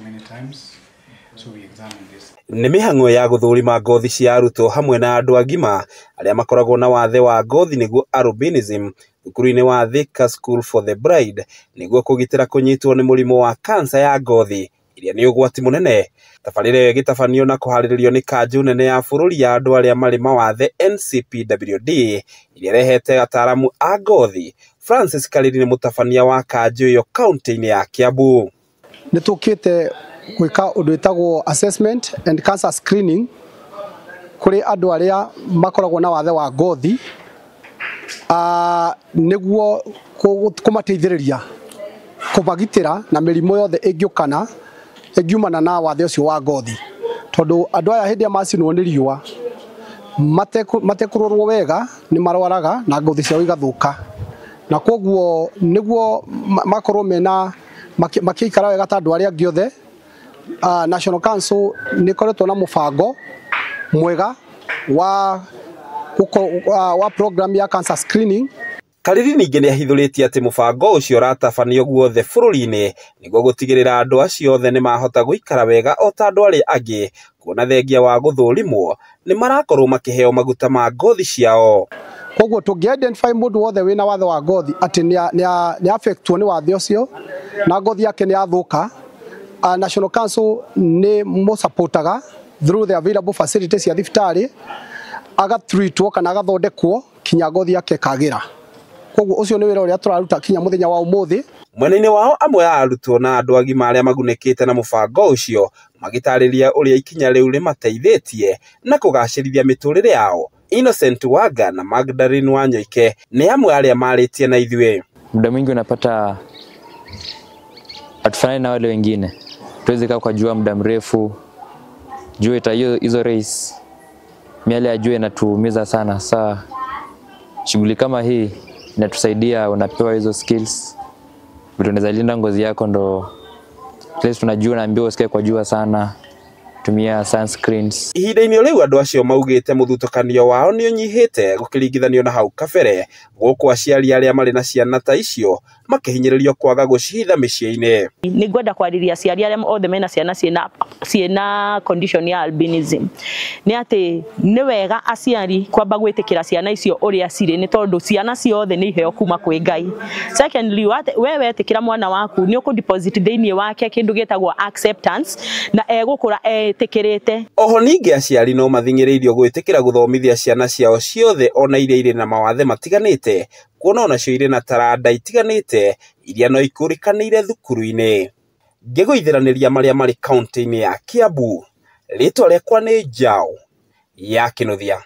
Many times, so we examine this. Nĩ mĩhang'o ya gũthũrima ngothi cia arutwo hamwe na andũ agima arĩa makoragwo na wathe wa ngothi nĩguo albinism thukuru-inĩ wa Thika School for the Blind nĩguo kũgitĩra kũnyitwo nĩ mũrimũ wa kansa ya ngothi ĩrĩa nĩ ũgwati mũnene. Tabarĩra ĩyo ĩgĩtabanio na kũharĩrĩrio nĩ kanjũ nene ya bũrũri ya andũ arĩa marĩ mawathe NCPWD ĩrĩa ĩrehete ataaramu a ngothi. Francis Kariri nĩ mũtabania wa kanjũ ĩyo kaunti-inĩ ya Kiambu. Nĩ tũkĩte gwĩka ũndũ wĩtagwo assessment and cancer screening kũrĩ andũ arĩa makoragwo na wathe wa ngothi, nĩguo kũmateithĩrĩria kũmagitĩra na mĩrimũ yothe ĩngĩũkana ĩngiumana na wathe ũcio wa ngothi, tondũ andũ aya hĩndĩ ĩrĩa macinwo nĩ riũa matekũrorwo wega nĩ marwaraga na ngothi ciao igathũka, na koguo nĩguo makorwo mena makĩikara wega ta andũ arĩa angĩ othe. National Council nĩ ĩkoretwo na mũbango mwega wa program ya cancer screening. Kariri ningĩ nĩ ahithũrĩtie atĩ mũbango ũcio ũratabanio guothe bũrũri-inĩ nĩguo gũtigĩrĩra andũ acio othe nĩ mahota gũikara wega o ta andũ arĩa angĩ, kuona thengia wa gũthũrimwo nĩ marakorwo makĩheo maguta ma ngothi ciao. Koguo tũngĩ identify mũndũ wothe wĩna wathe wa ngothi atĩ nĩ affectwo nĩ wathe ũcio na ngothi yake nĩ yathũka, National Council nĩ mũsupportaga through the available facilities cia thibitarĩ, agatreatwo kana agathondekwo kinya ngothi yake ĩkagĩra. Koguo ũcio nĩ wĩra ũrĩa tũraruta kinya mũthenya wa ũmũthĩ. Mwena-inĩ wao amwe a arutwo na andũ agima arĩa magunĩkĩte na mũbango ũcio magĩtarĩria ũrĩa ikinya rĩu rĩmateithĩtie na kũgacĩrithia mĩtũrĩre yao. Innocent Wanga na Magdalene Wanyoike nĩ amwe arĩa marĩtie na ithuĩ. Muda mwingi unapata hatufanani na wale wengine, tuwezi kaa kwa jua muda mrefu, jua ita hizo rays, miale ya jua inatuumiza sana. Saa shughuli kama hii inatusaidia, unapewa hizo skills, vitu unaweza linda ngozi yako, ndo place tunajua, naambiwa usikae kwa jua sana, tumia sunscreens. Ihinda-inĩ rĩu andũ acio maugĩte mũthutũkanio wao nĩ ũnyihĩte gũkĩringithanio na hau kabere, gũkũ aciari arĩa marĩ na ciana ta icio makĩhinyĩrĩrio kwaga gũcihitha mĩciĩ-inĩ. Nĩ ngwenda kwarĩria aciari arĩa othe mena ciana ciĩna condition ya albinism nĩ atĩ nĩ wega aciari kwamba gwĩtĩkĩra ciana icio ũrĩa cirĩ, nĩ tondũ ciana ciothe nĩ iheo kuma kwĩ Ngai. Secondly, we wetĩkĩra mwana waku nĩ ũkũ deposit thĩinĩ wake kĩndũ gĩtagwo acceptance na egũkũra etĩkĩrĩte. Oho ningĩ aciari no mathing'ĩrĩirio gwĩtĩkĩra gũthomithia ciana ciao ciothe ona iria irĩ na mawathe matiganĩte, kuona onacio irĩ na taranda itiganĩte iria no ikũrĩkanĩire thukuru-inĩ. Ngĩgũithĩranĩria marĩa marĩ kaunti-inĩ ya Kiambu, rĩtwa rĩakwa nĩ Njaũ ya Kĩnuthia.